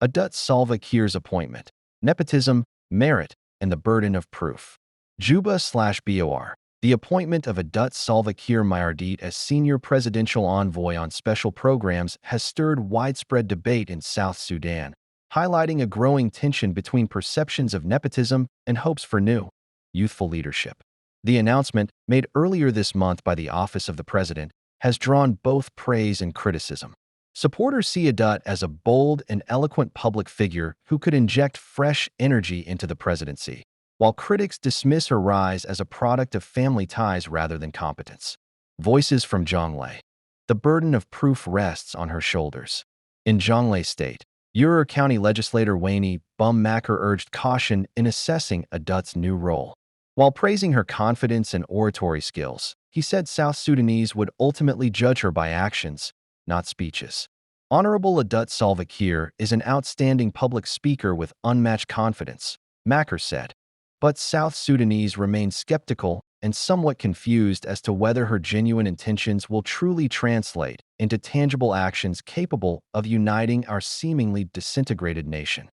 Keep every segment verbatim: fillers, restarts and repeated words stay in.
Adut Salva Kiir's appointment, nepotism, merit, and the burden of proof. Juba slash B O R. The appointment of Adut Salva Kiir Mayardit as senior presidential envoy on special programs has stirred widespread debate in South Sudan, highlighting a growing tension between perceptions of nepotism and hopes for new, youthful leadership. The announcement, made earlier this month by the Office of the President, has drawn both praise and criticism. Supporters see Adut as a bold and eloquent public figure who could inject fresh energy into the presidency, while critics dismiss her rise as a product of family ties rather than competence. Voices from Jonglei. The burden of proof rests on her shoulders. In Jonglei State, Ura County legislator Wayne Bum Makur urged caution in assessing Adut's new role. While praising her confidence and oratory skills, he said South Sudanese would ultimately judge her by actions, not speeches. Honorable Adut Salva Kiir is an outstanding public speaker with unmatched confidence, Makur said. But South Sudanese remain skeptical and somewhat confused as to whether her genuine intentions will truly translate into tangible actions capable of uniting our seemingly disintegrated nation.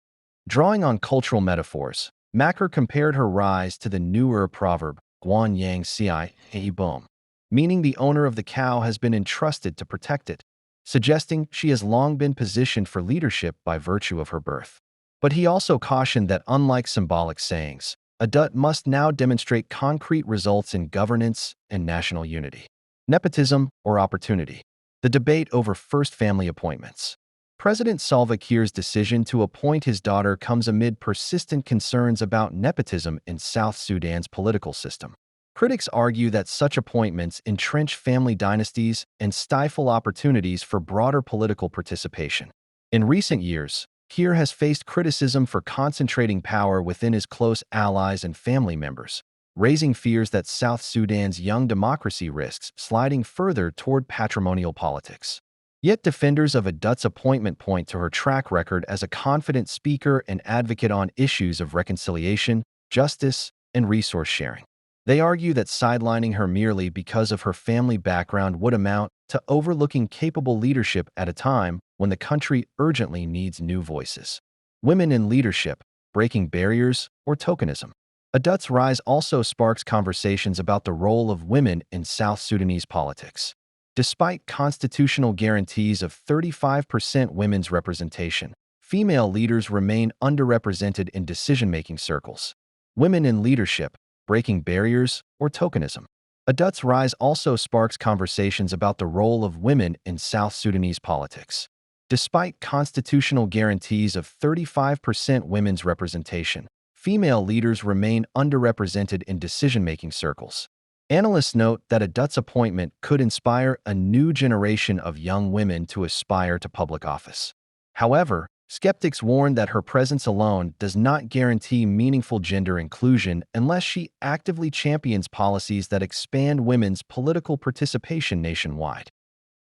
Drawing on cultural metaphors, Makur compared her rise to the Nuer proverb, Guan Yang Ci Bum, meaning the owner of the cow has been entrusted to protect it, suggesting she has long been positioned for leadership by virtue of her birth. But he also cautioned that, unlike symbolic sayings, Adut must now demonstrate concrete results in governance and national unity. Nepotism or opportunity? The debate over first family appointments. President Salva Kiir's decision to appoint his daughter comes amid persistent concerns about nepotism in South Sudan's political system. Critics argue that such appointments entrench family dynasties and stifle opportunities for broader political participation. In recent years, Kiir has faced criticism for concentrating power within his close allies and family members, raising fears that South Sudan's young democracy risks sliding further toward patrimonial politics. Yet defenders of Adut's appointment point to her track record as a confident speaker and advocate on issues of reconciliation, justice, and resource sharing. They argue that sidelining her merely because of her family background would amount to overlooking capable leadership at a time when the country urgently needs new voices. Women in leadership, breaking barriers, or tokenism? Adut's rise also sparks conversations about the role of women in South Sudanese politics. Despite constitutional guarantees of thirty-five percent women's representation, female leaders remain underrepresented in decision-making circles. Women in leadership, breaking barriers, or tokenism? Adut's rise also sparks conversations about the role of women in South Sudanese politics. Despite constitutional guarantees of thirty-five percent women's representation, female leaders remain underrepresented in decision-making circles. Analysts note that Adut's appointment could inspire a new generation of young women to aspire to public office. However, skeptics warn that her presence alone does not guarantee meaningful gender inclusion unless she actively champions policies that expand women's political participation nationwide.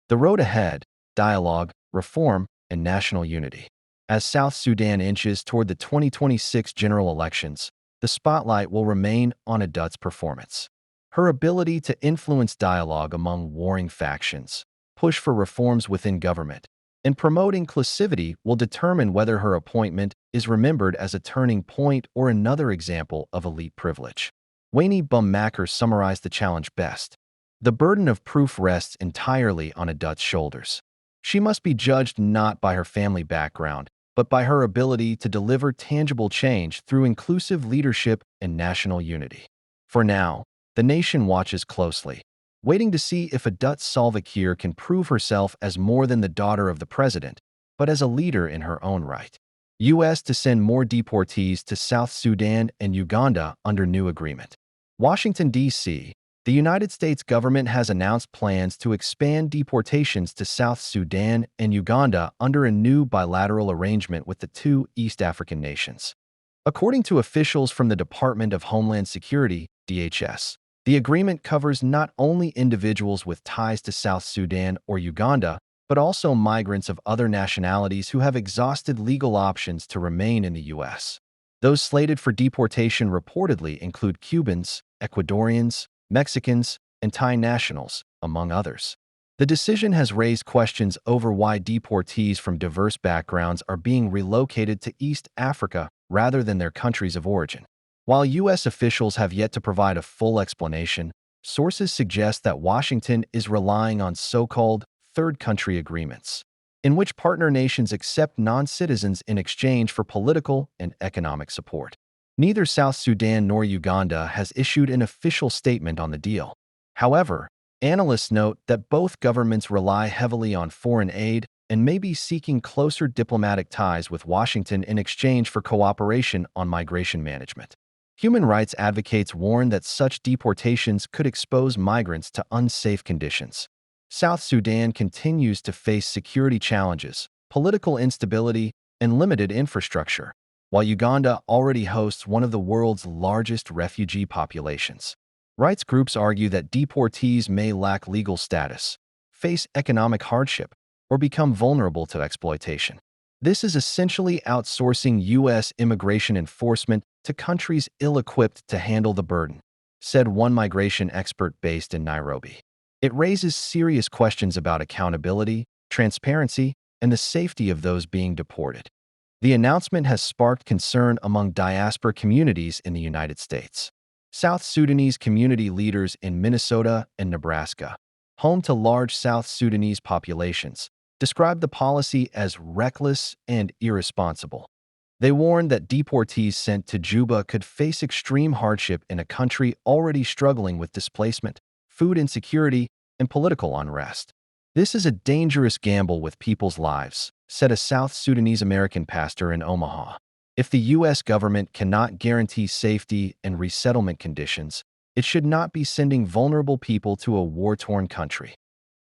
The road ahead: dialogue, reform, and national unity. As South Sudan inches toward the twenty twenty-six general elections, the spotlight will remain on Adut's performance. Her ability to influence dialogue among warring factions, push for reforms within government, and promote inclusivity will determine whether her appointment is remembered as a turning point or another example of elite privilege. Wayne Bum Makur summarized the challenge best: the burden of proof rests entirely on Adut's shoulders. She must be judged not by her family background, but by her ability to deliver tangible change through inclusive leadership and national unity. For now, the nation watches closely, waiting to see if Adut Salva Kiir can prove herself as more than the daughter of the president, but as a leader in her own right. U S to send more deportees to South Sudan and Uganda under new agreement. Washington, D C. The United States government has announced plans to expand deportations to South Sudan and Uganda under a new bilateral arrangement with the two East African nations. According to officials from the Department of Homeland Security, D H S, the agreement covers not only individuals with ties to South Sudan or Uganda, but also migrants of other nationalities who have exhausted legal options to remain in the U S. Those slated for deportation reportedly include Cubans, Ecuadorians, Mexicans, and Thai nationals, among others. The decision has raised questions over why deportees from diverse backgrounds are being relocated to East Africa rather than their countries of origin. While U S officials have yet to provide a full explanation, sources suggest that Washington is relying on so-called third country agreements, in which partner nations accept non-citizens in exchange for political and economic support. Neither South Sudan nor Uganda has issued an official statement on the deal. However, analysts note that both governments rely heavily on foreign aid and may be seeking closer diplomatic ties with Washington in exchange for cooperation on migration management. Human rights advocates warn that such deportations could expose migrants to unsafe conditions. South Sudan continues to face security challenges, political instability, and limited infrastructure, while Uganda already hosts one of the world's largest refugee populations. Rights groups argue that deportees may lack legal status, face economic hardship, or become vulnerable to exploitation. This is essentially outsourcing U S immigration enforcement to countries ill-equipped to handle the burden, said one migration expert based in Nairobi. It raises serious questions about accountability, transparency, and the safety of those being deported. The announcement has sparked concern among diaspora communities in the United States. South Sudanese community leaders in Minnesota and Nebraska, home to large South Sudanese populations, described the policy as reckless and irresponsible. They warned that deportees sent to Juba could face extreme hardship in a country already struggling with displacement, food insecurity, and political unrest. "This is a dangerous gamble with people's lives," said a South Sudanese American pastor in Omaha. "If the U S government cannot guarantee safety and resettlement conditions, it should not be sending vulnerable people to a war-torn country."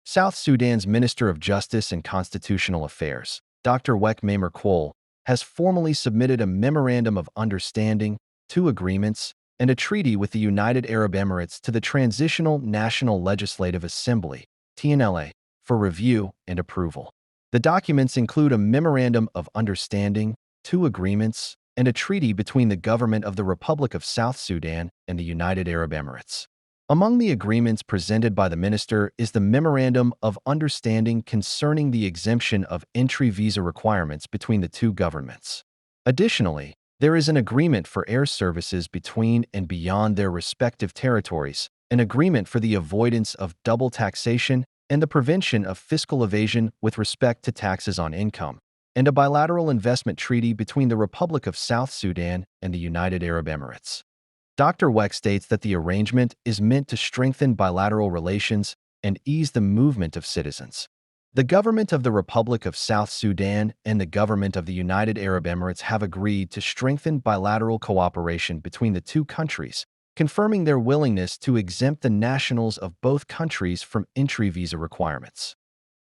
South Sudan's Minister of Justice and Constitutional Affairs, Doctor Wek Mamer Kwol, has formally submitted a Memorandum of Understanding, two agreements, and a treaty with the United Arab Emirates to the Transitional National Legislative Assembly, T N L A, for review and approval. The documents include a Memorandum of Understanding, two agreements, and a treaty between the government of the Republic of South Sudan and the United Arab Emirates. Among the agreements presented by the minister is the Memorandum of Understanding concerning the exemption of entry visa requirements between the two governments. Additionally, there is an agreement for air services between and beyond their respective territories, an agreement for the avoidance of double taxation and the prevention of fiscal evasion with respect to taxes on income, and a bilateral investment treaty between the Republic of South Sudan and the United Arab Emirates. Doctor Wek states that the arrangement is meant to strengthen bilateral relations and ease the movement of citizens. The government of the Republic of South Sudan and the government of the United Arab Emirates have agreed to strengthen bilateral cooperation between the two countries, confirming their willingness to exempt the nationals of both countries from entry visa requirements.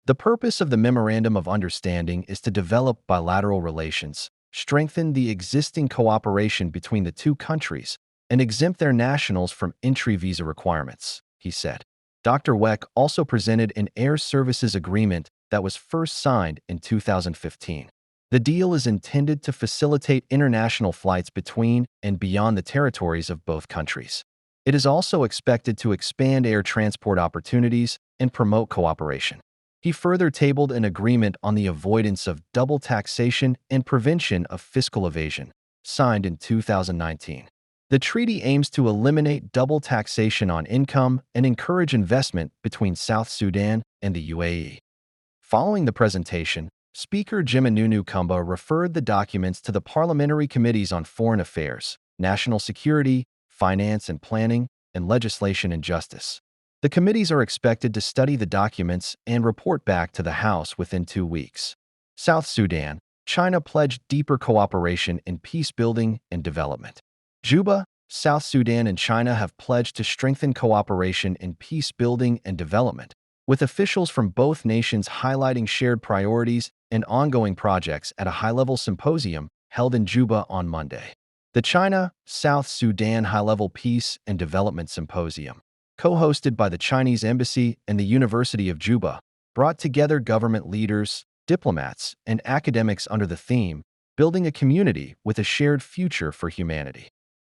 The purpose of the Memorandum of Understanding is to develop bilateral relations, strengthen the existing cooperation between the two countries, and exempt their nationals from entry visa requirements, he said. Doctor Wek also presented an air services agreement that was first signed in two thousand fifteen. The deal is intended to facilitate international flights between and beyond the territories of both countries. It is also expected to expand air transport opportunities and promote cooperation. He further tabled an agreement on the avoidance of double taxation and prevention of fiscal evasion, signed in two thousand nineteen. The treaty aims to eliminate double taxation on income and encourage investment between South Sudan and the U A E. Following the presentation, Speaker Jimanunu Kumba referred the documents to the Parliamentary Committees on Foreign Affairs, National Security, Finance and Planning, and Legislation and Justice. The committees are expected to study the documents and report back to the House within two weeks. South Sudan, China pledged deeper cooperation in peace building and development. Juba, South Sudan and China have pledged to strengthen cooperation in peace building and development, with officials from both nations highlighting shared priorities and ongoing projects at a high-level symposium held in Juba on Monday. The China, South Sudan High-Level Peace and Development Symposium, co-hosted by the Chinese Embassy and the University of Juba, brought together government leaders, diplomats, and academics under the theme, "Building a Community with a Shared Future for Humanity."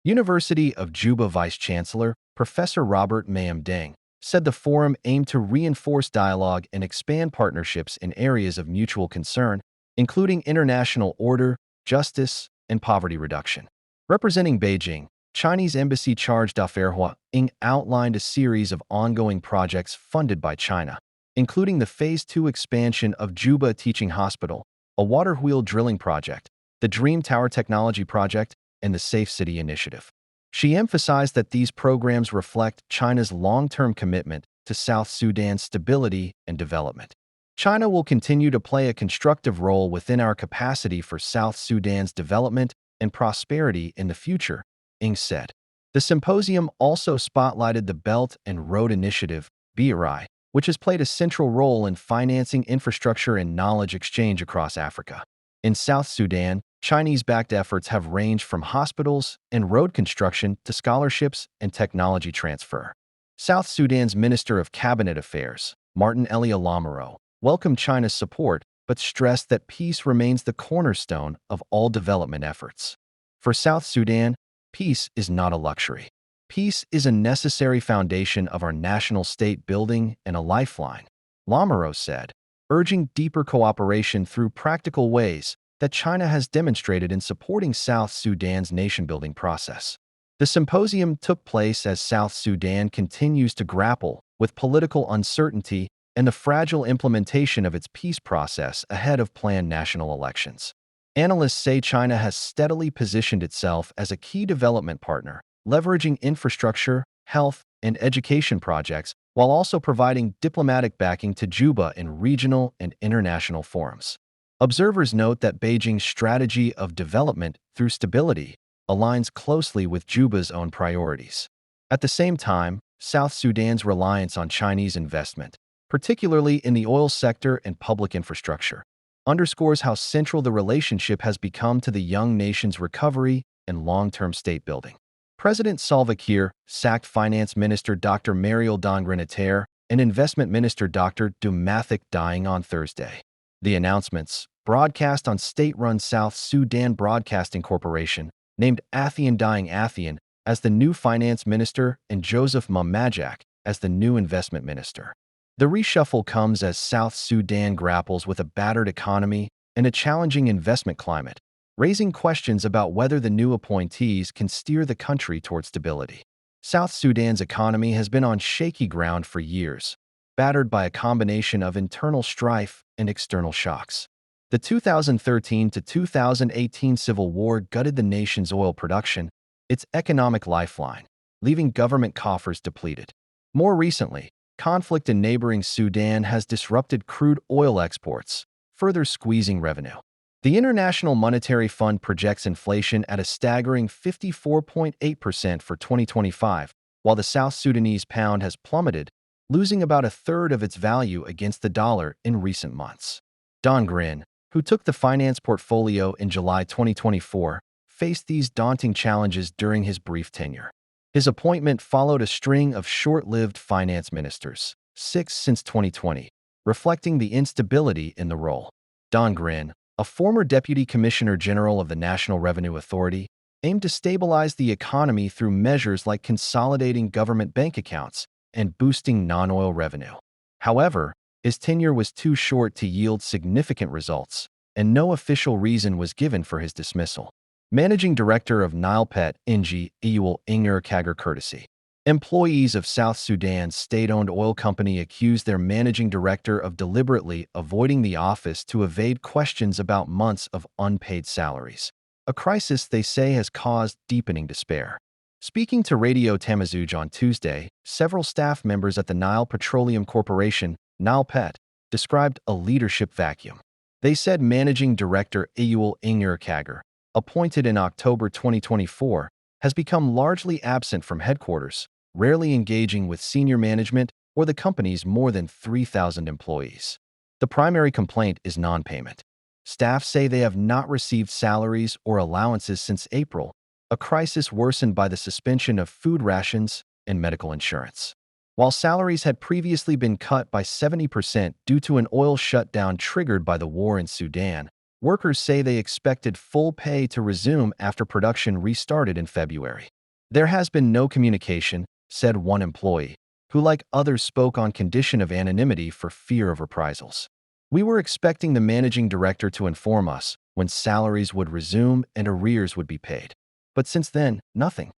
University of Juba Vice Chancellor Professor Robert Mayam Deng said the forum aimed to reinforce dialogue and expand partnerships in areas of mutual concern, including international order, justice, and poverty reduction. Representing Beijing, Chinese embassy charge Dafei Huang outlined a series of ongoing projects funded by China, including the Phase two expansion of Juba Teaching Hospital, a water wheel drilling project, the Dream Tower Technology Project, and the Safe City Initiative. She emphasized that these programs reflect China's long-term commitment to South Sudan's stability and development. "China will continue to play a constructive role within our capacity for South Sudan's development and prosperity in the future," Ng said. The symposium also spotlighted the Belt and Road Initiative, B R I, which has played a central role in financing infrastructure and knowledge exchange across Africa. In South Sudan, Chinese-backed efforts have ranged from hospitals and road construction to scholarships and technology transfer. South Sudan's Minister of Cabinet Affairs, Martin Elia Lamuro, welcomed China's support but stressed that peace remains the cornerstone of all development efforts. For South Sudan, peace is not a luxury. "Peace is a necessary foundation of our national state building and a lifeline," Lamuro said, urging deeper cooperation through practical ways that China has demonstrated in supporting South Sudan's nation-building process. The symposium took place as South Sudan continues to grapple with political uncertainty and the fragile implementation of its peace process ahead of planned national elections. Analysts say China has steadily positioned itself as a key development partner, leveraging infrastructure, health, and education projects, while also providing diplomatic backing to Juba in regional and international forums. Observers note that Beijing's strategy of development through stability aligns closely with Juba's own priorities. At the same time, South Sudan's reliance on Chinese investment, particularly in the oil sector and public infrastructure, underscores how central the relationship has become to the young nation's recovery and long-term state building. President Salva Kiir sacked Finance Minister Doctor Mariel Dongrin Atayar and Investment Minister Doctor Domathik Dieng on Thursday. The announcements, broadcast on state-run South Sudan Broadcasting Corporation, named Athian Dieng Athian as the new finance minister and Joseph Mamajak as the new investment minister. The reshuffle comes as South Sudan grapples with a battered economy and a challenging investment climate, raising questions about whether the new appointees can steer the country toward stability. South Sudan's economy has been on shaky ground for years, battered by a combination of internal strife and external shocks. The two thousand thirteen to two thousand eighteen civil war gutted the nation's oil production, its economic lifeline, leaving government coffers depleted. More recently, conflict in neighboring Sudan has disrupted crude oil exports, further squeezing revenue. The International Monetary Fund projects inflation at a staggering fifty-four point eight percent for twenty twenty-five, while the South Sudanese pound has plummeted, losing about a third of its value against the dollar in recent months. Dongrin, who took the finance portfolio in July twenty twenty-four, faced these daunting challenges during his brief tenure. His appointment followed a string of short-lived finance ministers, six since twenty twenty, reflecting the instability in the role. Dongrin, a former deputy commissioner general of the National Revenue Authority, aimed to stabilize the economy through measures like consolidating government bank accounts and boosting non-oil revenue. However, his tenure was too short to yield significant results, and no official reason was given for his dismissal. Managing director of Nile Pet, Inji Ewell Inger Kager courtesy. Employees of South Sudan's state-owned oil company accused their managing director of deliberately avoiding the office to evade questions about months of unpaid salaries, a crisis they say has caused deepening despair. Speaking to Radio Tamazuj on Tuesday, several staff members at the Nile Petroleum Corporation, Nile Pet, described a leadership vacuum. They said managing director Ewell Inger Kager, appointed in October twenty twenty-four, has become largely absent from headquarters, rarely engaging with senior management or the company's more than three thousand employees. The primary complaint is non-payment. Staff say they have not received salaries or allowances since April, a crisis worsened by the suspension of food rations and medical insurance. While salaries had previously been cut by seventy percent due to an oil shutdown triggered by the war in Sudan, workers say they expected full pay to resume after production restarted in February. "There has been no communication," said one employee, who, like others, spoke on condition of anonymity for fear of reprisals. "We were expecting the managing director to inform us when salaries would resume and arrears would be paid. But since then, nothing.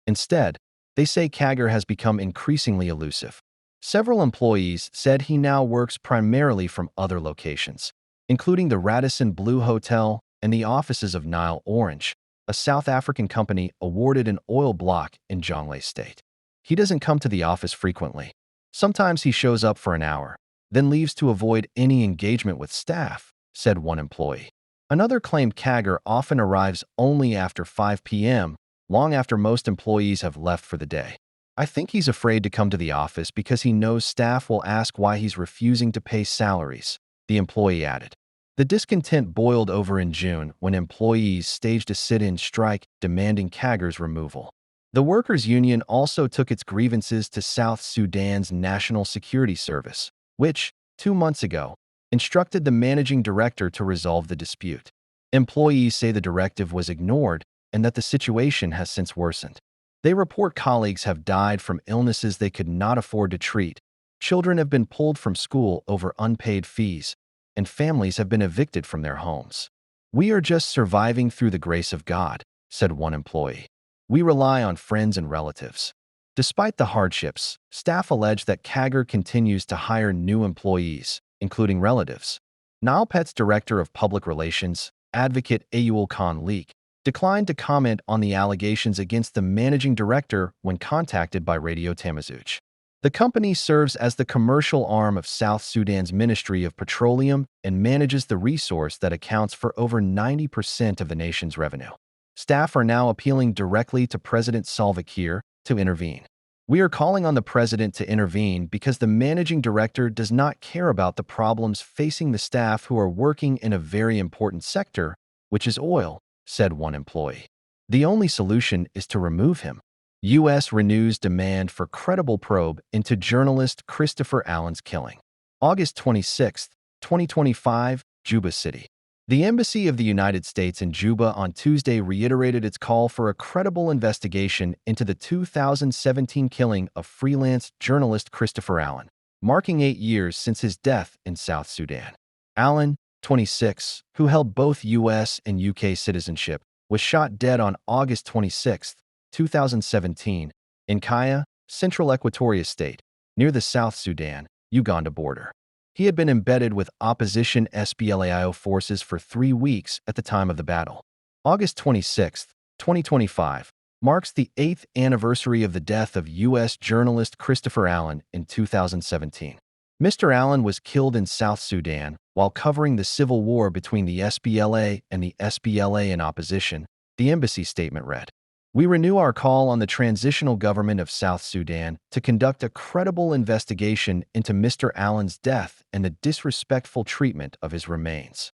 Instead, they say Kager has become increasingly elusive." Several employees said he now works primarily from other locations, including the Radisson Blu Hotel and the offices of Nile Orange, a South African company awarded an oil block in Jonglei State. "He doesn't come to the office frequently. Sometimes he shows up for an hour, then leaves to avoid any engagement with staff," said one employee. Another claimed Kager often arrives only after five p.m., long after most employees have left for the day. "I think he's afraid to come to the office because he knows staff will ask why he's refusing to pay salaries," the employee added. The discontent boiled over in June when employees staged a sit-in strike demanding Kager's removal. The workers' union also took its grievances to South Sudan's National Security Service, which, two months ago, instructed the managing director to resolve the dispute. Employees say the directive was ignored and that the situation has since worsened. They report colleagues have died from illnesses they could not afford to treat, children have been pulled from school over unpaid fees, and families have been evicted from their homes. "We are just surviving through the grace of God," said one employee. "We rely on friends and relatives." Despite the hardships, staff allege that Kager continues to hire new employees, including relatives. NILPET's director of public relations, Advocate Ayul Khan Leek, declined to comment on the allegations against the managing director when contacted by Radio Tamazuj. The company serves as the commercial arm of South Sudan's Ministry of Petroleum and manages the resource that accounts for over ninety percent of the nation's revenue. Staff are now appealing directly to President Salva Kiir to intervene. "We are calling on the president to intervene because the managing director does not care about the problems facing the staff who are working in a very important sector, which is oil," said one employee. "The only solution is to remove him." U S renews demand for credible probe into journalist Christopher Allen's killing. August twenty-sixth, twenty twenty-five, Juba City. The Embassy of the United States in Juba on Tuesday reiterated its call for a credible investigation into the two thousand seventeen killing of freelance journalist Christopher Allen, marking eight years since his death in South Sudan. Allen, twenty-six, who held both U S and U K citizenship, was shot dead on August twenty-sixth, two thousand seventeen, in Kaya, central Equatoria State, near the South Sudan-Uganda border. He had been embedded with opposition S P L A I O forces for three weeks at the time of the battle. August twenty-sixth, twenty twenty-five, marks the eighth anniversary of the death of U S journalist Christopher Allen in two thousand seventeen. "Mister Allen was killed in South Sudan while covering the civil war between the S P L A and the S P L A in opposition," the embassy statement read. "We renew our call on the transitional government of South Sudan to conduct a credible investigation into Mister Allen's death and the disrespectful treatment of his remains."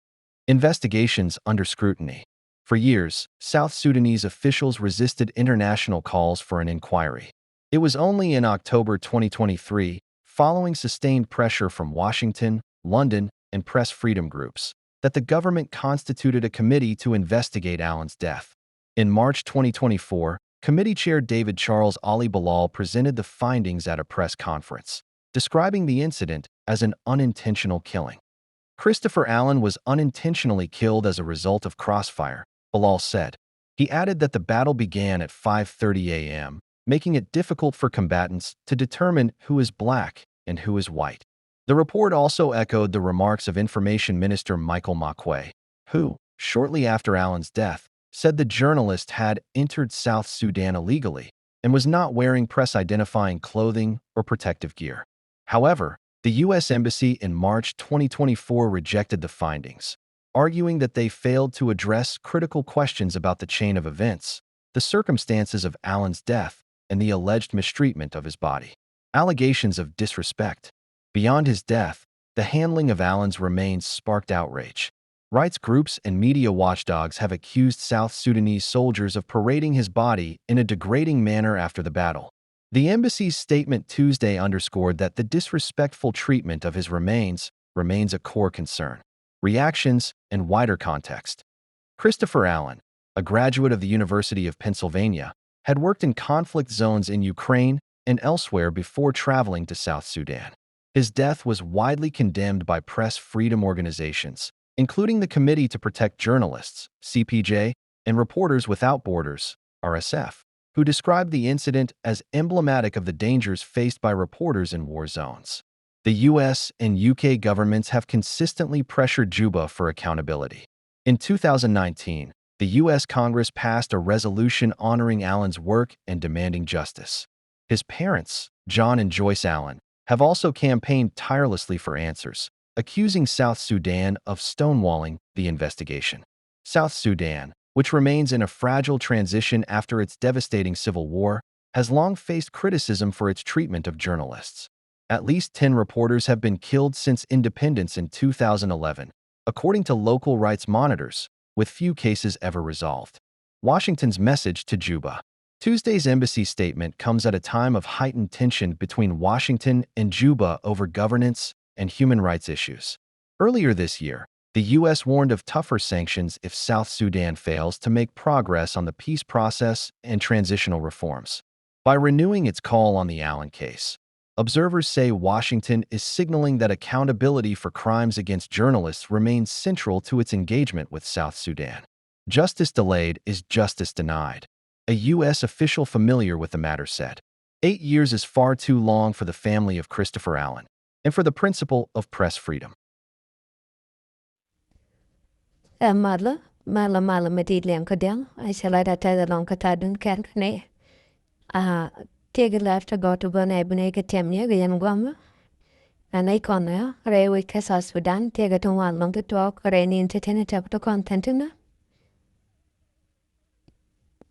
Investigations under scrutiny. For years, South Sudanese officials resisted international calls for an inquiry. It was only in October twenty twenty-three, following sustained pressure from Washington, London, and press freedom groups, that the government constituted a committee to investigate Allen's death. In March twenty twenty-four, committee chair David Charles Ali Bilal presented the findings at a press conference, describing the incident as an unintentional killing. "Christopher Allen was unintentionally killed as a result of crossfire," Bilal said. He added that the battle began at five thirty a.m., making it difficult for combatants to determine who is black and who is white. The report also echoed the remarks of Information Minister Michael Makuei, who, shortly after Allen's death, said the journalist had entered South Sudan illegally and was not wearing press-identifying clothing or protective gear. However, the U S Embassy in March twenty twenty-four rejected the findings, arguing that they failed to address critical questions about the chain of events, the circumstances of Allen's death, and the alleged mistreatment of his body. Allegations of disrespect. Beyond his death, the handling of Allen's remains sparked outrage. Rights groups and media watchdogs have accused South Sudanese soldiers of parading his body in a degrading manner after the battle. The embassy's statement Tuesday underscored that the disrespectful treatment of his remains remains a core concern. Reactions and wider context. Christopher Allen, a graduate of the University of Pennsylvania, had worked in conflict zones in Ukraine and elsewhere before traveling to South Sudan. His death was widely condemned by press freedom organizations, including the Committee to Protect Journalists, C P J, and Reporters Without Borders, R S F, who described the incident as emblematic of the dangers faced by reporters in war zones. The U S and U K governments have consistently pressured Juba for accountability. In two thousand nineteen, the U S Congress passed a resolution honoring Alan's work and demanding justice. His parents, John and Joyce Allen, have also campaigned tirelessly for answers, accusing South Sudan of stonewalling the investigation. South Sudan, which remains in a fragile transition after its devastating civil war, has long faced criticism for its treatment of journalists. At least ten reporters have been killed since independence in two thousand eleven, according to local rights monitors, with few cases ever resolved. Washington's message to Juba. Tuesday's embassy statement comes at a time of heightened tension between Washington and Juba over governance and human rights issues. Earlier this year, the U S warned of tougher sanctions if South Sudan fails to make progress on the peace process and transitional reforms. By renewing its call on the Allen case, observers say Washington is signaling that accountability for crimes against journalists remains central to its engagement with South Sudan. "Justice delayed is justice denied," a U S official familiar with the matter said. "Eight years is far too long for the family of Christopher Allen and for the principle of press freedom." Ɛ malä, malä, malä mi di̱i̱t liɛŋ kä diaŋ, a cɛ la da tɛth ɛlɔ̱ŋ kä tha̱a̱dun kɛn kä nɛy. A, tëëkɛ lär ti gɔ̱t ti bä nɛy bi nɛy kɛ tiɛm yɛ kɛ yɛn gua̱a̱mä. Ɛ nɛy kɔn ɛ rɛy wec kä South Sudan, tëëkɛ ti ŋuan lɔ̱ŋ ti tuɔɔk rɛy ni̱n ti teni tɛp ti kɔn thin tinä.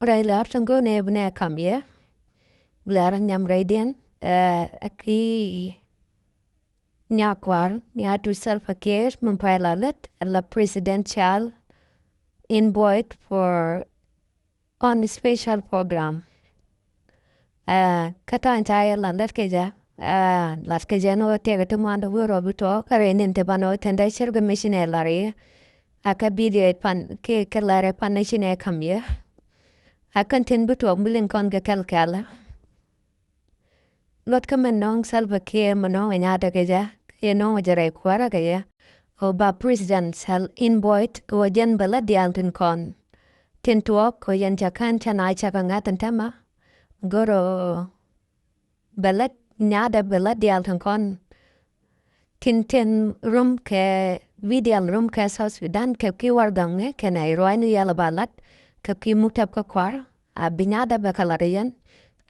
Rɛy lär tin go̱o̱nɛ bi nɛ kam yɛ. Lär nhiam rɛydiɛn, ɛ, ɛ ki nyakuar, nya tu Salva Kiir, min pay la lät, la presidential envoy for on special program. Ɛ, kä ta̱a̱ in ca yɛ lat lät kɛ jɛ, ɛ, lat kɛ jɛ ni wä tëëkɛ ti muandɛ wä rɔ bi tɔɔ, kä rɛy ni̱n ti ban wä tendɛ cir kɛ mi ci nɛ lar yɛ. A kä video pan, kɛ, kɛ lar yɛ pan ni ci nɛ kam yɛ. A kän tin bi tuɔɔk mi liŋ kɔn kɛ kɛl kɛl. Luɔt kä mɛ nɔŋ Salva Kiir mɛ nɔŋ ɛ nyaatɛ kɛ jɛ, yɛ nɔŋ ɛ jɛ rɛy kuäärä kɛ jɛ. Ɔ ba presidential envoy wä jɛn bɛ la diaal tin kɔn. Tin tuɔɔk kɛ yɛn cɛ kän cɛ na cɛ kɛ ŋa̱th in tɛmɛ. Gör ɔ bɛ la nyaatɛ bɛ la diaal tin kɔn. Tin tin rum kɛ video rum kɛ South Sudan kɛ ki warɛgakni kɛnɛ ruacni yɛl ba lat kɛ ki muktab kä kuar a bi nyaatdä bɛ kɛ lat yɛn.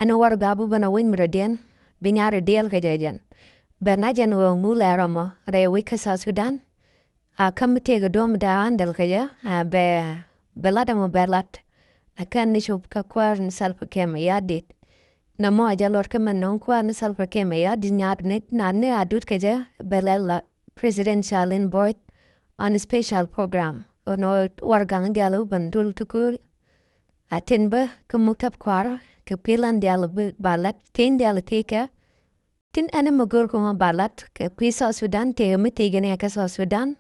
Ɛn warɛgak bi bä na wec mi rɔ̱diɛn bi nyaat rɔ diɛl kɛ jɛ jɛn. Bɛ na jɛn ɣöö ŋu lɛ rɔmɔ rɛy wec kä South Sudan. A kä mi tëëkɛ duɔ̱m dee handle kɛ jɛ a bɛ bɛ lat ɛmɔ bɛ lat. A kɛn ni cop kä kuäär ni Salva Kiir Mayardit. Nɔmɔ a jɛ luɔt kä mɛn nɔŋ kuäär ni Salva Kiir Mayardit nyaat ni naan ni a dut kɛ jɛ bɛ lɛ la presidential envoy on special program. Ɣän ɣöö warɛgakni diaal wä ben dul ti kööl. A tin bä kä muktab kua̱r kɛ kui̱ lan diaal bi ba lat tin diaal ti kɛ. Tin ɛn mi go̱o̱r kä ɣöö ba lat kɛ kui̱ South Sudan tëë mi thiec ni kɛ South Sudan.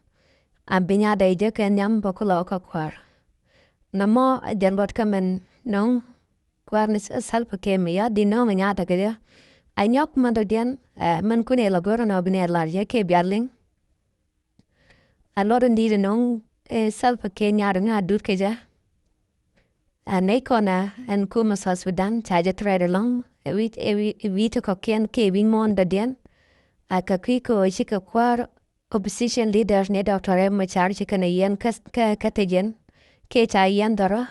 A bi nyaatdä jɛ kɛ nhiam bä kulɔ kä kua̱r. Nɔmɔ a jɛ luɔt kä mɛn nɔŋ kuäär ni Salva Kiir Mayardit nɔŋ nyaatdä kɛ jɛ. A nyɔk mɛn dɔ̱diɛn, ɛ, mɛn kun ɛ la go̱r nɔ bi nɛ lar jɛ kɛ bial liŋ. A luɔt in di̱i̱t nɔŋ, ɛ, Salva Kiir nyaat ni a dut kɛ jɛ. A nɛy kɔn ɛ ɛn kumɛ South Sudan ca jɛ threat ɛlɔ̱ŋ ɛ wi̱c, ɛ wi̱c, ɛ wi̱c ti kɔ̱kiɛn kɛ wi̱c muɔ̱ɔ̱n dɔ̱diɛn. A kɛ kui̱ kɛ ɣöö cikɛ kuäär opposition leader ni Doctor Riek Machar ci kɛn a yiɛn kä, kä, kä thiec yɛn. Kiɛ ca yiɛn dhɔrä.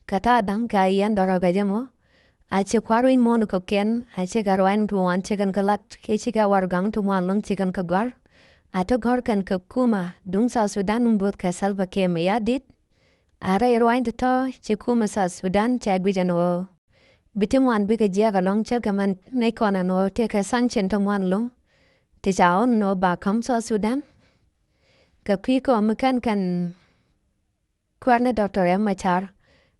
Kɛ ta̱a̱ da̱ŋ kɛ a yiɛn dhɔrä kɛ jɛ mɔ. A ci kua̱r wi̱c muɔ̱ɔ̱n kɔ̱kiɛn, a ci kɛ ruac ni ti wan ci kɛn kɛ lat, kiɛ ci kɛ warɛgakni ti wan lo̱ŋ ci kɛn kɛ gɔ̱a̱r. A ti gɔ̱a̱r kɛn kɛ kumɛ duŋ South Sudan mi bo̱o̱th kɛ Salva Kiir Mayardit. A rɛy ruac ti tɔ̱ ci kumɛ South Sudan cɛ guic ɛn ɣöö bi ti ŋuan bikɛ jiɛk ɛlɔ̱ŋ ce̱tkɛ mɛn nɛy kɔn ɛn ɣöö tëëkɛ sanction ti ŋuan lo̱ŋ ti ca ɣɔn ɛn ɣöö ba ka̱m South Sudan. Kɛ kui̱ kɔn mi kɛn kɛn kuäär ni Doctor Riek Machar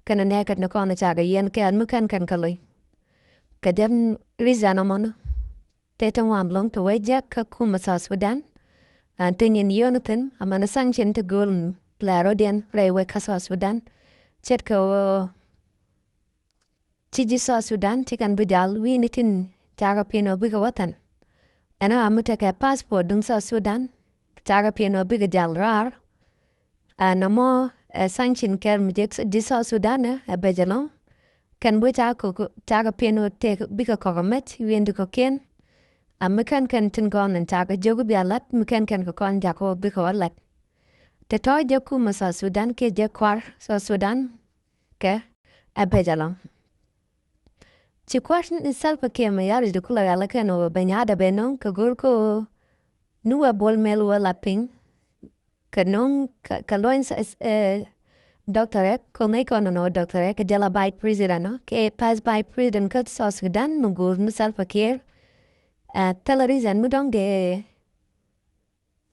kɛnɛ nɛɛkɛ ni kɔn cakɛ yiɛn kɛɛl mi kɛn kɛn kɛ lo̱c. Kɛ jɛn reason ɛmɔni tëë ti ŋuan lo̱ŋ ti wee jiɛk kä kumɛ South Sudan. Ɛn ti nyin yio̱o̱ni thi̱n amäni sanction ti gööl lɛ rɔ̱diɛn rɛy wek kä South Sudan. Ce̱tkɛ ɣöö ci ji̱ South Sudan ci kɛn bi jal wi̱i̱ni tin cakɛ pi̱n ɔ bikɛ wä than. Ɛn ɣöö mi tekɛ passport duŋ South Sudan, cakɛ pi̱n ɔ bikɛ dial raar. Ɛ nɔmɔ ɛ sanction kɛl mi jek di South Sudan ɛ bɛc ɛlɔ̱ŋ. Kɛn bä cakɛ kɔk, cakɛ pi̱n ɔ tek bikɛ kɔk ɛ mɛc wi̱i̱n di kɔ̱kiɛn. Ɛ mi kɛn kɛn tin kɔn in cakɛ jiök bia lat mi kɛn kɛn kɛ kɔn jak ɔ bikɛ wä lat. Te tɔ̱ jɛ kumɛ South Sudan kiɛ jɛ kua̱r South Sudan kɛ ɛ bɛc ɛlɔ̱ŋ. Ci kua̱r ni Salva Kiir Mayardit kulɛ ɣal kɛn ɣöö bɛ nyaadɛ bɛ no̱o̱ŋ kɛ go̱r kä ɣöö ni wee Bol Mel wee la piny. Kɛ no̱o̱ŋ kɛ, kɛ luɔny s-, s-, eh, Doctor Riek kɛ ŋäc kɔn nɔ Doctor Riek kɛ jɛ la Vice President nɔ kɛ past Vice President kä South Sudan mi go̱o̱r ni Salva Kiir. Eh, thilɛ reason mi dɔ̱ŋ dee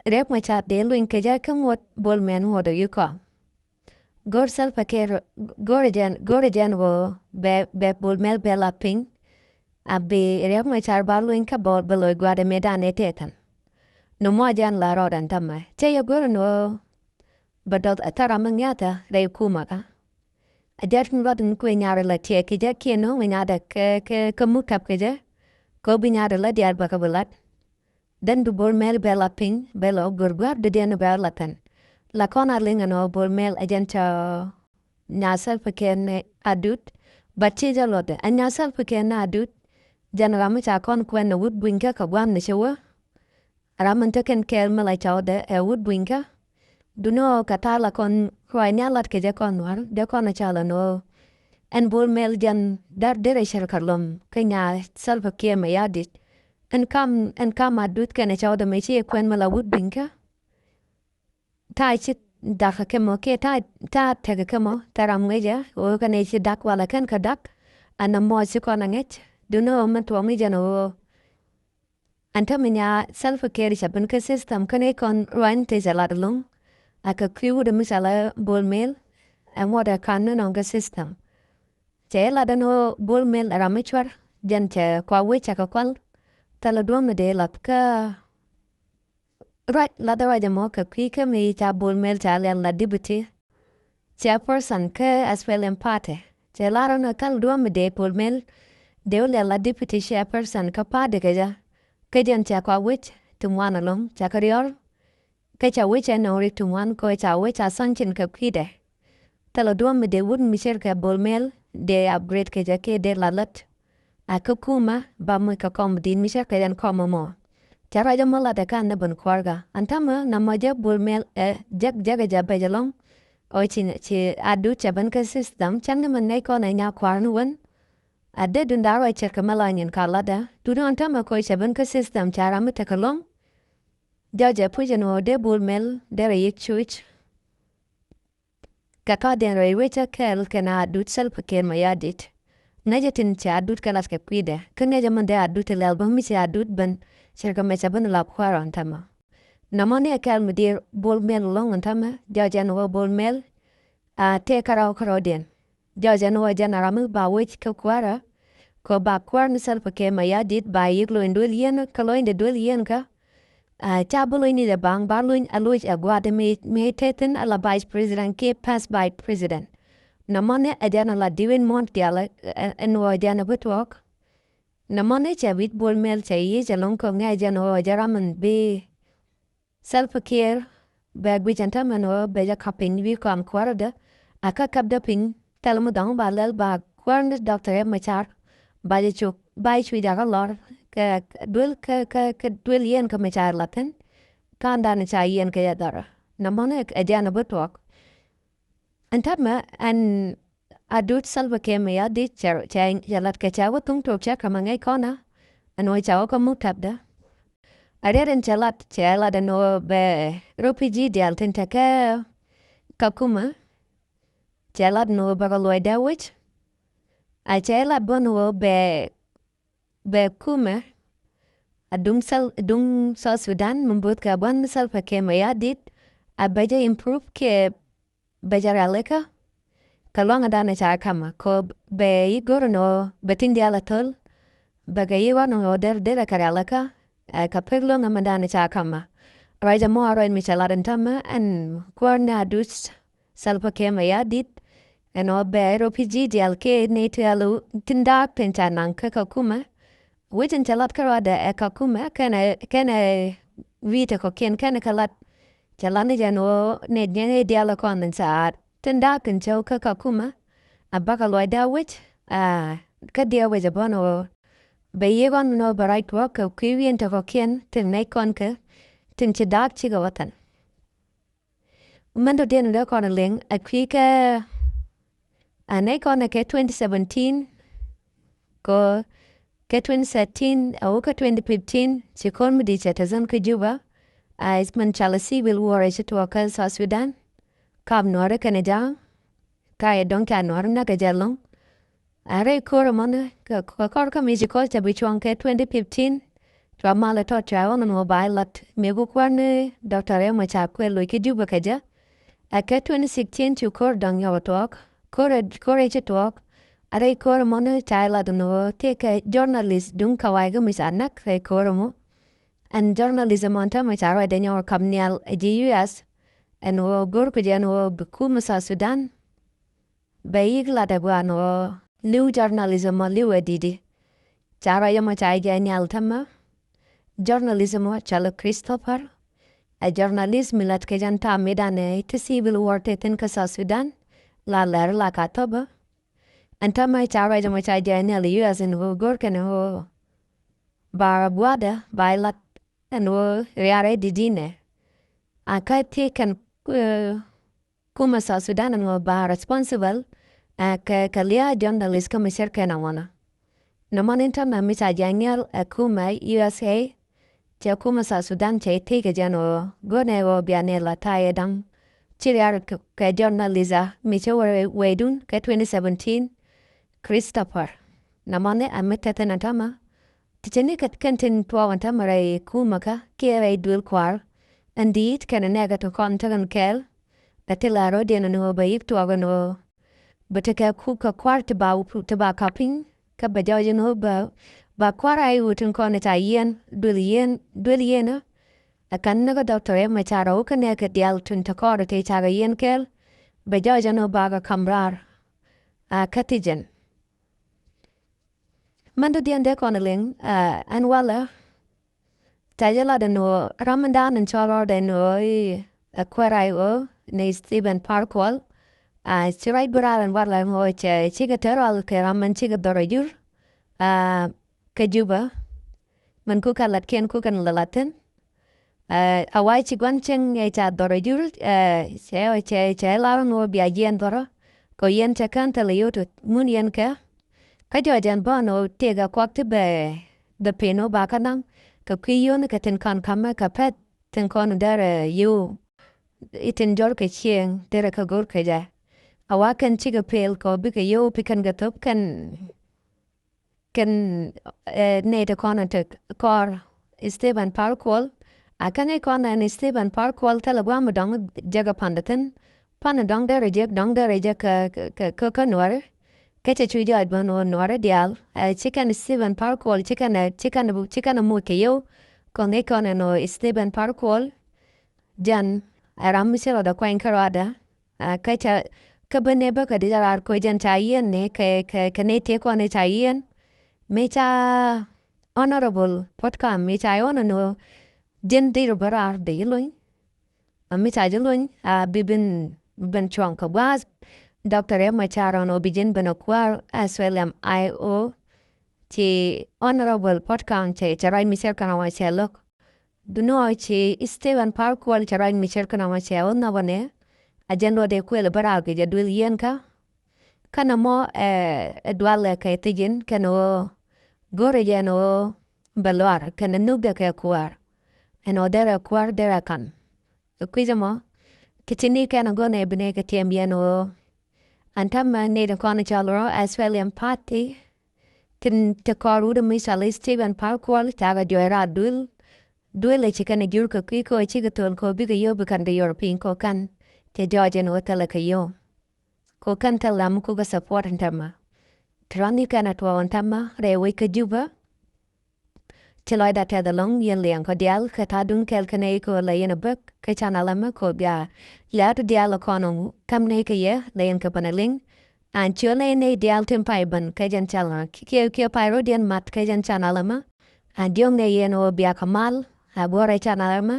Riek Machar dee luny kɛ jɛ kä ŋuɔ̱t Bol Mel ŋuɔ̱t ɔ yikɔ. Go̱r Salva Kiir, go̱r jɛn, go̱r jɛn ɣöö bɛ, bɛ Bol Mel bɛ la piny. A bi Riek Machar ba luny kä Bol bɛ loc gua̱a̱th ɛ mëëdan ɛ tëë thän. Nɔmɔ jɛn la rɔɔdan tämɛ. Cɛ yɛ go̱r ɛn ɣöö bɛ dɔth ɛ thäram mi ŋiathä rɛy kumä kä. A jɛt mi rɔɔdan kuɛ nyarɛ la tiɛɛk kɛ jɛ kiɛ no̱o̱ŋ ɛ nyaadɛ kɛ, kɛ, kɛ muktab kɛ jɛ. Kɛ ɣöö bi nyaadɛ la diaal bɛ kɛ bi lat. Dɛn bi Bol Mel bɛ la piny, bɛ la gör gua̱a̱r dɔ̱diɛn bɛ la thän. La kɔn a liŋ ɛn ɣöö Bol Mel ɛ jɛn cɛ nya Salva Kiir ni Adut. But ci jɛ luɔtdɛ ɛ nya Salva Kiir ni Adut. Jɛn ram mi ca kɔn kuɛn ɛ wut bunykä kɛ gua̱a̱m ni cɛ wä. Ram min te kɛn kɛɛl mi la cɔwdɛ ɛ wut bunykä. Duŋni ɣöö kɛ ta̱a̱ la kɔn ruac ni a lat kɛ jɛ kɔn nua̱r, jɛ kɔn a cɔl ɛn ɣöö ɛn Bol Mel jɛn däär derɛ cär kɛ lom kä nya Salva Kiir Mayardit. Ɛn kam, ɛn kam Adut kɛnɛ cɔwdɛ mëë ci kuɛn mi la wut bunykä. Ta̱a̱ ci dakä kɛ mɔ kiɛ ta̱a̱, ta̱a̱ tekɛ kɛ mɔ thil ram ŋäcɛ ɣöö kɛnɛ ci dak walɛ kɛn kɛ dak. Ɛn ɛmɔ ci kɔn a ŋäc. Duŋni ɣöö min tuɔɔk mi jɛn ɣöö ɛn tämɛ nya Salva Kiir cɛ ben kä system kä nɛy kɔn ruany te cɛ lat ɛlɔ̱ŋ. A kɛ kui̱ wut mi cɔal ɛ Bol Mel. Ɛ ŋuɔ̱t ɛ ka̱n ni nɔŋ kä system. Cɛ lat ɛn ɣöö Bol Mel ɛ ram mi cua̱r. Jɛn cɛ kua wec cɛ kɛ kual. Thilɛ duɔ̱ɔ̱m mi dee lat kä ruac, lat ruac ɛmɔ kɛ kui̱ kä mi ca Bol Mel ca liɛl la deputy chairperson kä SPLM party. Cɛ lar ɛn ɣöö thil duɔ̱ɔ̱m mi dee Bol Mel dee wä liɛl la deputy chairperson kä party kɛ jɛ. Kä jɛn cɛ kua wec ti ŋuan ɛlɔ̱ŋ cɛ kɛ riɔr. Kä ca wec ɛn ɣöö rik ti ŋuan kɛ ca wec a sanction kɛ kui̱dɛ. Thilɛ duɔ̱ɔ̱m mi dee wut mi cir kɛ Bol Mel dee upgrade kɛ jɛ kiɛ dee la lät. A kä kumä ba mi kɛ kɔm di̱t mi cir kɛ jɛn kɔm ɛmɔ. Ca ruac ɛmɔ lat ɛ kan ni ben kuɔrkä. Ɛn tämɛ nɔmɔ jɛ Bol Mel ɛ jek jek ɛ jɛ bɛc ɛlɔ̱ŋ. Ɔ ci, ci Adut cɛ ben kä system cɛn ni mɛ nɛy kɔn ɛ nya kua̱r ni wen. A dee dun da̱r ruac cir kɛ mɛ la nyin ka latdä. Dun ɣän tämɛ kɔ cɛ ben kä system ca ram mi tekɛ lɔ̱ŋ. Jɔcɛ puc ɛn ɣöö dee Bol Mel derɛ yik cuc. Kɛ kɔ̱diɛn rɛy wecä kɛɛl kɛnɛ Adut Salva Kiir Mayardit. Ŋäcɛ tin cɛ Adut kɛ lat kɛ kui̱dɛ. Kä ŋäcɛ min dee Adut ti lɛl bä mi cɛ Adut ben. Cɛ kɛ mɛ cɛ ben lap kua̱r ɔn tämɛ. Nɔmɔ ni ɛ kɛɛl mi di̱i̱r Bol Mel ɛlɔ̱ŋ ɔn tämɛ. Jɔcɛ ɛn ɣöö Bol Mel. A tëë kärɔw kärɔwdiɛn. Jɔcɛ ɛn ɣöö jɛn a ram mi ba wec kä kuäärä. Kɛ ba kuäär ni Salva Kiir Mayardit ba yik lony duël yieen kä lony de duël yieen kä. A ca bi lony ni jɛ baŋ ba lony a loc ɛ gua̱a̱th mi, mi te thi̱n a la Vice President kiɛ past Vice President. Nɔmɔ ni ɛ jɛn a la diwin muɔ̱ɔ̱n diaal ɛ, ɛ, ɛn ɣöö jɛn a bi tuɔɔk. Nɔmɔ ni cɛ wi̱c Bol Mel cɛ yic ɛlɔ̱ŋ kɛ ŋɛc jɛn ɣöö jɛ ram in bi Salva Kiir bɛ guic ɛn tämɛ ni ɣöö bɛ jɛ kap piny wi̱i̱ kɔam kuäärädɛ. A kä kapdä piny thil mi dhɔ̱ŋ ba lɛl ba kuäär ni Doctor Riek Machar. Ba jɛ cuk ba jɛ cuc jakä lɔr kɛ duel kɛ, kɛ, kɛ duel yieen kä mi ca lat thi̱n. Ka̱ndan ca yieen kɛ jɛ dhɔrä. Nɔmɔ ni ɛ jɛn a bi tuɔɔk. Ɛn tämɛ ɛn Adut Salva Kiir Mayardit cɛ, cɛ, cɛ lat kɛ cɛ wä thuŋ tok cɛ kä mɛ ŋäc kɔnä. Ɛn ɣöö cɛ wä kä muktabdä. A riet in cɛ lat, cɛ lat ɛn ɣöö bɛ refugee diaal tin te kä Kakuma. Cɛ lat ɛn ɣöö bɛ kɛ luɔcdɛ wec. A cɛ lat bä ɛn ɣöö bɛ, bɛ kumɛ. A duŋ Sal-, duŋ South Sudan mi bo̱o̱th kɛ buan Salva Kiir Mayardit. A bɛ jɛ improve kiɛ bɛ jɛ rialikä. Kɛ luaŋdan ca kamä kɛ bɛ yi go̱r nɔ bɛ tin diaal a thöl. Bɛ kɛ yi wan nɔ der, derɛ kɛ rialikä. Ɛ, kɛ pek luaŋ mɛ dan ca kamä. Ruac ɛmɔ a ruac mi cɛ lat ɛn tämɛ ɛn kuäär ni Adut Salva Kiir Mayardit. Ɛn ɔ bɛ refugee diaal kɛ ni tiaal tin daak tin ca naŋ kä Kakuma. Wec in cɛ lat kärɔadɛ ɛ Kakuma kɛnɛ, kɛnɛ wi̱i̱ te kɔ̱kiɛn kɛnɛ kɛ lat. Cɛ lat ni jɛn ɣöö nɛ jiɛn i̱ diaal ɛ kɔn in ca tin da̱a̱k in cäw kä Kakuma. A bakɛ luɔcdä wec, a kä diɛ wec ɛ bä ni ɣöö bɛ yiëë kɔn ni ɣöö bɛ ruac tuɔɔk kɛ kui̱ wi̱i̱ in te kɔ̱kiɛn tin nɛc kɔn kɛ tin ci da̱a̱k cikɛ wä thi̱n. Mɛn dɔ̱diɛn in dee kɔn liŋ a kui̱ kɛ a nɛy kɔn kɛ twenty seventeen kɛ kɛ twenty thirteen a wä kɛ twenty fifteen ci kɔn mi di cɛ te zon kä Juba. A mɛn cɔal a civil war ci tuɔɔk kä South Sudan. Kap Nuɔri kɛnɛ Ja̱a̱ŋ ka yɛ dɔ̱ŋ ca Nuɔri näk kɛ jɛ lɔ̱ŋ. A rɛy ko̱r ɛmɔni kɛ, kɛ kɔr kä mi ci kɔc ca bi cuɔ̱ŋ kɛ twenty fifteen. Cua mal ɛ tɔt cua ɣɔn ɛn ɣöö ba ilat mëë ku kuäär ni Doctor Riek Machar kuɛ loc kä Juba kɛ jɛ. Ɛ kɛ twenty sixteen cu ko̱r dɔ̱ŋ yɔk tuɔɔk. Ko̱r ɛ, ko̱r ɛ ci tuɔɔk. A rɛy ko̱r ɛmɔni ca ilat ɛn ɣöö tëëkɛ journalist duŋ kawaika mi ca näk rɛy ko̱r ɛmɔ. Ɛn journalist ɛmɔn täämɛ ca ruacdɛ nyɔk ɛ kap nhial ɛ ji̱ U S. Ɛn ɣöö go̱r kɛ jɛ ɛn ɣöö bi kumɛ South Sudan bɛ yik lat ɛ gua̱a̱n ɣöö li̱w journalism ɔ li̱w ɛ di̱t i̱. Ca ruac ɛmɔ ca jɛ nhial täämɛ. Journalism ɔ cɔl ɛ Christopher. Ɛ journalist mi lat kɛ jɛn ta̱a̱ mi dan ɛ ti civil war te thi̱n kä South Sudan. La lɛr la ka thopä. Ɛn täämɛ ca ruac ɛmɔ ca jɛ nhial U S ɛn ɣöö go̱r kɛn ɣöö ba gua̱dɛ ba ilat ɛn ɣöö riaar ɛ di̱t inɛ. A kä ti kɛn, eh, kumɛ South Sudan ɛn ɣöö ba responsible, eh, kɛ, kɛ lia̱a̱ journalist kä mi cär kɛn a ŋuɔnɔ. Nɔmɔ ni täämɛ mi ca jɛ nhial ɛ kumɛ U S A, cɛ kumɛ South Sudan cɛ i̱ tëëkɛ jɛn ɣöö go̱nɛ ɣöö bia nɛ la ta̱a̱ yɛ da̱ŋ. Ci riaar kɛ, kɛ journalist a mi cɛ wee, weydun kɛ twenty seventeen, Christopher. Nɔmɔ ni a mi tɛthin ɛn täämɛ. Ti cɛ ni kɛ kɛn tin tuɔɔk ɛn täämɛ rɛy kumɛ kä kiɛ rɛy duël kua̱r. Ɛn di̱i̱t kɛnɛ nɛɛkɛ ti kɔn tekɛn kɛɛl. Bɛ ti la rɔ̱diɛn ɛn ɣöö bɛ yik tuɔɔk ɛn ɣöö bɛ tekɛ kuk kɛ kua̱r ti ba, ti ba kap piny. Kä bɛ jɔɔc ɛn ɣöö bɛ, ba kua̱r a i̱ ɣöö tin kɔn ca yiɛn duël yiɛn, duël yiɛn ɛ. Ɛ kɛn ni kä Doctor Riek Machar ɛ ɣöö kä nɛɛkɛ diaal tin te kɔɔr ti cakɛ yiɛn kɛɛl. Bɛ jɔɔc ɛn ɣöö bakɛ ka̱m raar. A kä ti jɛn. Mɛn dɔ̱diɛn dee kɔn liŋ, ah, ɛn walɛ. Ca jɛ lat ɛn ɣöö ram in dan in cɔl rɔɔdɛ ɛn ɣöö i̱, eh, kuɛɛr a i̱ ɣöö ni Stephen Par Kuol. Ah, ci ruac bi raar ɛn walɛ ɛn ɣöö cɛ cikɛ te rual kɛ ram in cikɛ dhɔr ɛ jur. Ah, kä Juba. Mɛn kukɛ latkiɛn kukɛ ni lɛ lat thi̱n. Eh, a wa̱a̱ ci gua̱n cieŋ ɛ ca dhɔr ɛ jur, eh, cɛ, cɛ, cɛ lar ɛn ɣöö bia jiɛn dhɔrä. Kɛ yɛn cɛ kän thilɛ yio̱w ti ŋun yɛn kɛ. Kä jɔɔc ɛn bä ɛn ɣöö tëëkɛ kuak ti bɛ, bɛ pen ɣöö ba kä naŋ. Kɛ kui̱ yio̱w ni kɛ tin kɔn ka̱mɛ kɛ pɛ̈th tin kɔn derɛ yio̱w. I̱ tin jɔr kɛ cieŋ derɛ kɛ go̱r kɛ jɛ. A wa̱a̱ kɛn cikɛ pel kɛ ɣöö bikɛ yio̱w pi kɛn kɛ thop kɛn kɛn, eh, nɛy ti kɔn in te kɔɔr Stephen Par Kuol. A kɛn i̱ kɔn ɛn Stephen Par Kuol thilɛ gua̱a̱m mi dɔ̱ŋ jek ɛ pa̱n dee thi̱n. Pa̱n dɔ̱ŋ derɛ jek, dɔ̱ŋ derɛ jek kä, kä, kä, kä Nuäri. Kä cɛ cu jɔɔc bä ɛn ɣöö Nuäri diaal. Eh, ci kɛn Stephen Par Kuol, ci kɛn, ci kɛn, ci kɛn moc kɛ yio̱w. Kɔn i̱ kɔn ɛn ɣöö Stephen Par Kuol. Jɛn ɛ ram mi ci rɔɔdɛ kuany kärɔadɛ. Ah, kä cɛ, kä ben ni bä kɛ di jɛ raar koc jɛn ca yiɛn ni kɛ, kɛ, kɛ ni tëë kɔn ni ca yiɛn. Mi ca Honorable Puot Kaŋ mi ca yɔn ni ɣöö ji̱n di rɔ bä raar di ji̱ luny. A mi ca ji̱ luny, a bi ben, ben cuɔ̱ŋ kɛ gua̱a̱th. Doctor Riek Machar ɛn ɣöö bi ji̱n ben a kuäär SPLM-IO. Ci Honorable Puot Kaŋ cɛ, cɛ ruac mi cär kɛn ɣɔ̱ cɛ lo̱k. Duŋni ɣɔ̱ ci Stephen Par Kuol cɛ ruac mi cär kɛn ɣɔ̱ cɛ wä nhɔk ɣɔ̱ nɛ. A jɛn luɔt ɛ kuël bä raar kɛ jɛ duël yiɛn kä. Kɛn ɛmɔ, eh, ɛ dual ɛ kɛ thi̱ji̱n kɛn ɣöö go̱rɛ jɛ ɛn ɣöö bɛ luaar kɛn ɛ nhök dɛ kɛ kuäär. Ɛn ɣöö derɛ kuäär derɛ ka̱n. Ɛ kui̱c ɛmɔ. Kɛ ti ni kɛn ɛ go̱r nɛ bi nɛ kɛ tiɛm yɛn ɣöö. Ɛn täämɛ nɛy ti kɔn cɔl rɔ SPLM party. Tin te kɔɔr wut mi cɔal i̱ Stephen Par Kuol cakɛ jɔɔc raar duël. Duël ɛ ci kɛn ɛ jur kɛ kui̱ kɛ ɣöö cikɛ thöl kɛ ɣöö bikɛ yio̱w bi kɛn kɛ yɔr piny kɛ ɣöö kɛn. Cɛ jɔɔc ɛn ɣöö thilɛ kɛ yio̱w. Kɛ ɣöö kɛn thil ram mi kukɛ support ɛn täämɛ. Ti rɔ̱ ni kɛn ɛ tuɔɔk ɛn täämɛ rɛy wec kä Juba. Ti lɔcdä tɛth ɛlɔ̱ŋ yɛn liɛŋ kɔ diaal kɛ ta̱a̱dun kɛl kɛnɛ i̱ kɛ ɣöö la yɛn ɛ bäk kä canɛl ɛmɛ kɛ ɣöö bia lɛ̈ɛ̈t diaal ɛ kɔn ɛ ŋu käm nɛy kɛ yɛ la yɛn kɛ ben ɛ liŋ. An ciöl nɛy nɛy diaal tin pay ben kä jɛn channel kiɛ kiɛ pay rɔ diɛn mat kä jɛn channel ɛmɛ. An diɔ̱k nɛy yɛn ɣöö bia kɛ mal a guɔ̱rɛ channel ɛmɛ.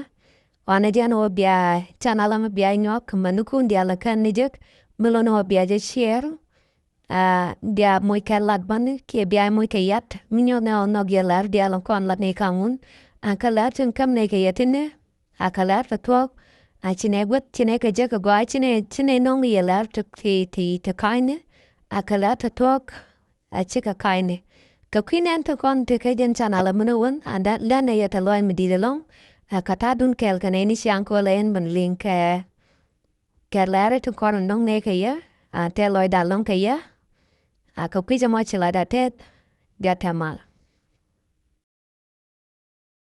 Wanɛ diɛn ɣöö bia channel ɛmɛ bia nyuak mɛ ni kun diaal kɛn ni jek mi lon ɣöö bia jɛ share. A bia moc kɛ lat bäni kiɛ bia moc kɛ yat mi nyuɔth nɛ ɣöö nhɔk yɛ lɛr diaal kɔn lat ni kaŋun. An kä lɛr tin käm nɛy kɛ yɛ tin ni a kɛ lɛr tɛ thuɔ̱k. A ci nɛ guäth ci nɛ kɛ jek kɛ gɔaa ci nɛ ci nɛ nɔŋ yɛ lɛr ti ti ti ti ka̱ny ni. A kɛ lɛr tɛ thuɔ̱k. A ci kɛ ka̱ny ni kɛ kui̱ nɛn ti kɔn ti kɛ jɛn channel ɛmɛ ni wän a lɛn nɛ yɛ tɛ lɔc mi di̱i̱t ɛlɔ̱ŋ. A kɛ ta̱a̱dun kɛɛl kɛ nɛ ni ciaŋ kɛ wä lɛ ɛn ben liŋ kɛ kɛ lɛr ti kɔn nɔŋ nɛ kɛ yɛ. A tɛ lɔcdan lɔ̱ŋ kɛ yɛ. A kɛ kui̱c ɛmɔ ci lɔcda tɛth. Jɔt tɛ mal.